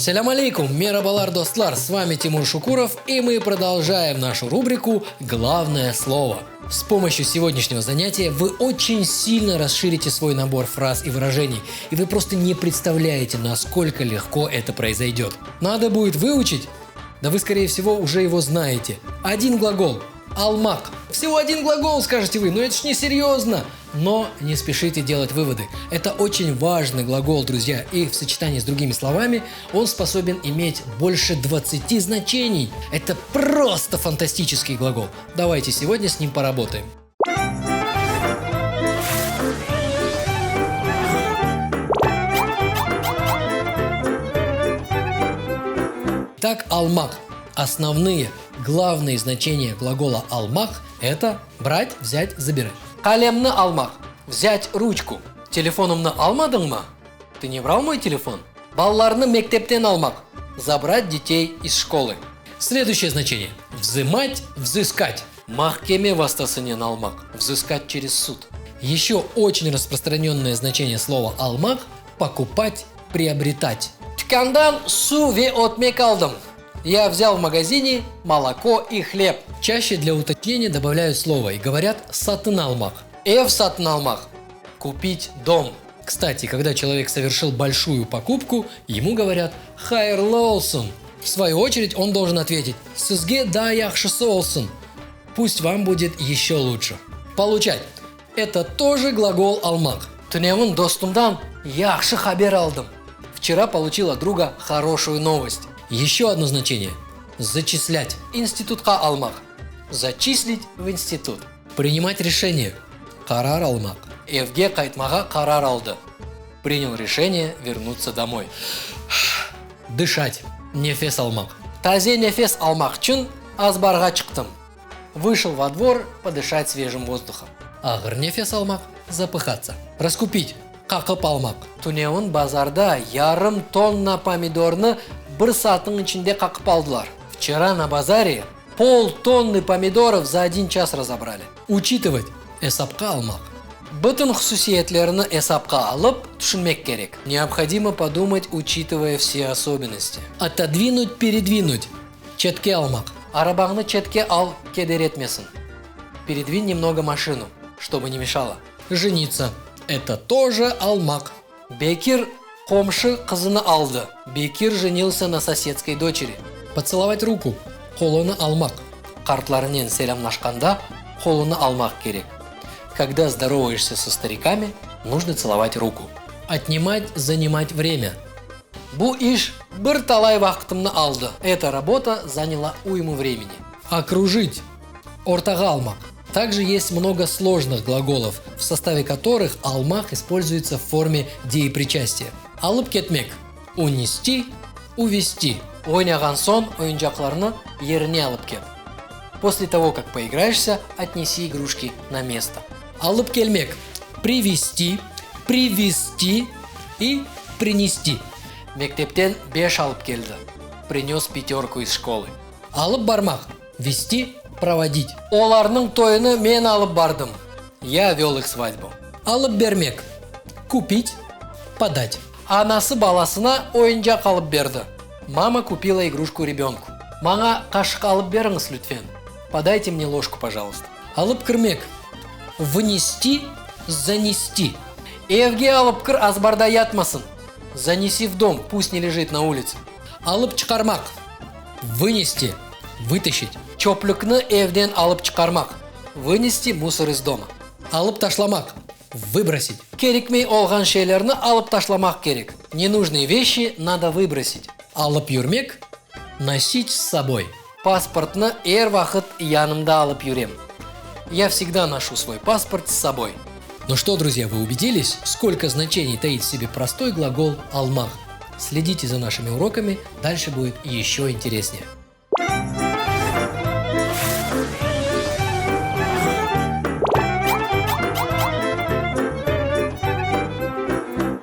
Selâm aleykum, merabalar, dostlar, с вами Тимур Шукуров, и мы продолжаем нашу рубрику «Главное слово». С помощью сегодняшнего занятия вы очень сильно расширите свой набор фраз и выражений, и вы просто не представляете, насколько легко это произойдет. Надо будет выучить? Да вы, скорее всего, уже его знаете. Один глагол – almaq. Всего один глагол, скажете вы, но это ж не серьезно. Но не спешите делать выводы. Это очень важный глагол, друзья, и в сочетании с другими словами он способен иметь больше 20 значений. Это просто фантастический глагол. Давайте сегодня с ним поработаем. Так, almaq. Основные, главные значения глагола almaq – это брать, взять, забирать. Qalemni almaq – взять ручку. Telefonımnı almadıñmı? Ты не брал мой телефон? Balalarnı mektepten almaq – забрать детей из школы. Следующее значение – взымать, взыскать. Mahkeme vastasınen almaq – взыскать через суд. Еще очень распространенное значение слова almaq – покупать, приобретать. Tükândan suv ve ötmek aldım. Я взял в магазине молоко и хлеб. Чаще для уточнения добавляют слово и говорят satın almaq. Ev satın almaq. Купить дом. Кстати, когда человек совершил большую покупку, ему говорят «Hayırlı olsun». В свою очередь он должен ответить «Sizge daa yahşısı olsun». Пусть вам будет еще лучше. Получать. Это тоже глагол almaq. Tünevin dostumdan yahşı haber aldım. Вчера получил от друга хорошую новость. Еще одно значение – зачислять. İnstitutqa almaq. Зачислить в институт. Принимать решение. Qarar almaq. Evge qaytmağa qarar aldı. Принял решение вернуться домой. Дышать. Nefes almaq. Taze nefes almaq içün azbarğa çıqtım. Вышел во двор подышать свежим воздухом. Ağır nefes almaq – запыхаться. Раскупить. Qaqıp almaq. Tünevin bazarda yarım tonna pomidornı bir saatniñ içinde qaqıp aldılar. Вчера на базаре пол тонны помидоров за один час разобрали. Учитывать. Esapqa almaq. Bütün hususiyetlerini esapqa alıp tüşünmek kerek. Необходимо подумать, учитывая все особенности. Отодвинуть, передвинуть. Çetke almaq. Arabañnı çetke al keder etmesin. Передвинь немного машину, чтобы не мешало. Жениться. Это тоже almaq. Bekir qomşu qızını aldı. Bekir женился на соседской дочери. Поцеловать руку. Qolunı almaq. Qartlarnen selâmlaşqanda qolunı almaq kerek. Когда здороваешься со стариками, нужно целовать руку. Отнимать, занимать время. Bu iş bir talay vaqtımnı aldı. Эта работа заняла уйму времени. Окружить. Ortağa almaq. Также есть много сложных глаголов, в составе которых almaq используется в форме деепричастия. Alıp ketmek – унести, увести. Oynağan soñ oyuncaqlarnı yerine alıp ket. После того, как поиграешься, отнеси игрушки на место. Alıp kelmek – привести, привезти и принести. Mektepten beş alıp keldi. Принес пятерку из школы. Alıp barmaq – вести, проводить. Olarnıñ toyunı men alıp bardım. Я вел их свадьбу. Alıp bermek – купить, подать. Anası balasına oyuncaq alıp berdi. Мама купила игрушку ребенку. Maña qaşıq alıp beriñiz, lütfen. Подайте мне ложку, пожалуйста. Alıp kirmek – внести, занести. Evge alıp kir, azbarda yatmasın. Занеси в дом, пусть не лежит на улице. Alıp çıqarmaq – вынести, вытащить. Çöplükni evden alıp çıqarmaq. Вынести мусор из дома. Alıp taşlamaq – выбросить. Kerekmey olğan şeylerni alıp taşlamaq kerek. Ненужные вещи надо выбросить. Alıp yürmek – носить с собой. Pasportnı er vaqıt yanımda alıp yürem. Я всегда ношу свой паспорт с собой. Ну что, друзья, вы убедились, сколько значений таит в себе простой глагол «almaq»? Следите за нашими уроками, дальше будет еще интереснее.